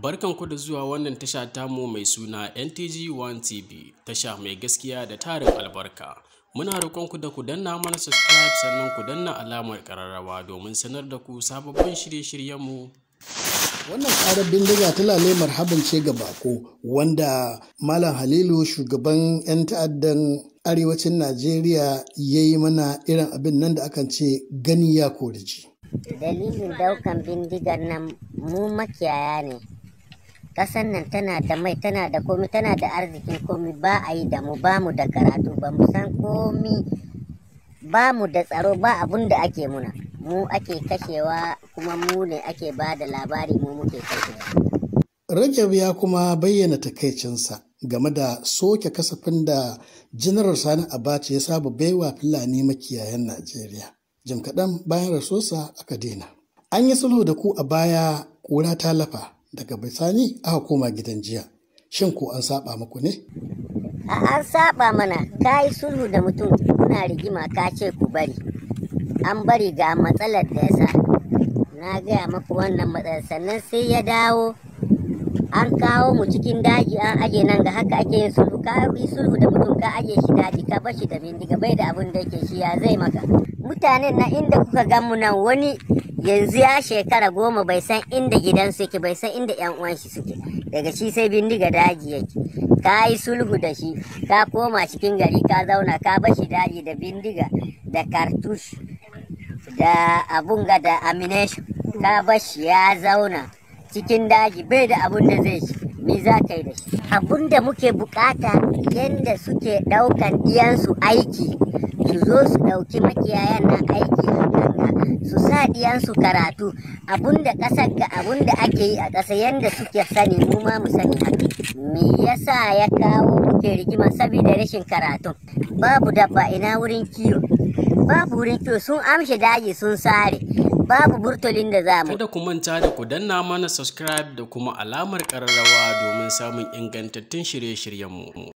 Barkanku da zuwa wannan tasha tamu mai suna NTG One TV, tasha mai gaskiya da tarin albarka. Muna roƙonku da ku danna mana subscribe, sannan ku danna alamar ƙararrawa domin sanar da ku sababbin shirye-shiryenmu. Wannan ƙarar bindiga ta lale marhaban ce ga bako wanda Malam Halilu, shugaban 'yan ta'addan arewacin Najeriya, ya yi mana irin abin nan da akan ce gani ya kori ji. Dalilin daukan bindigar nan, mu makiyaya ne. Ƙasar nan tana da mai, tana da komi, tana da arzikin komi, ba a yi da mu. Ba mu da karatu, ba mu san komi, ba mu da tsaro, ba abun da ake muna. Mu ake kashewa, kuma mu ne ake ba da labari mu muke kashewa. Rajab ya kuma bayyana takaicinsa game da soke kasafin da Janaral Sani Abacha ya saba baiwa Fulani makiyayan Najeriya. Jim kaɗan bayan rasuwarsa aka daina. An yi sulhu da ku a baya, ƙura ta lafa, daga bisani aka koma gidan jiya. Shin ko an saba muku ne? An saba mana. Ka yi sulhu da mutum, kuna rigima, ka ce ku bari. An bari, ga matsalar da ya sa. Na gaya maku wannan matsalar, sannan sai ya dawo an kawo mu cikin daji an aje nan. Ga haka ake yin sulhu? Ka yi sulhu da mutum, ka aje shi daji, ka bar shi da bindiga, bai da abin da yake shi, ya zai maka? Mutanen na inda kuka gan mu nan, wani yanzu ya shekara 10 bai san inda gidansu yake, bai san inda yan uwan shi suke. Daga shi sai bindiga daji yake. Ka yi sulhu da shi, ka koma cikin gari ka zauna, ka bar shi daji da bindiga da cartouche da abun ga da ammunition, ka bar shi ya zauna cikin daji, bai da abun da zai ci, me za ka yi da shi? Abun da muke bukata, yadda suke daukan diyansu aiki, su zo su dauki makiyayan nan aiki, hakan su sa diyansu karatu. Abun da kasar ga, abun da ake yi a ƙasa, yadda suke sani, mu ma mu sani haka. Me yasa ya kawo muke rigima? Saboda rashin karatu. Babu dabba, ina wurin kiwo? Babu wurin kiwo, sun amshe daji, sun sare, babu burtolin da zamu. Kada ku manta da ku danna mana subscribe da kuma alamar ƙararrawa domin samun ingantattun shirye-shiryenmu.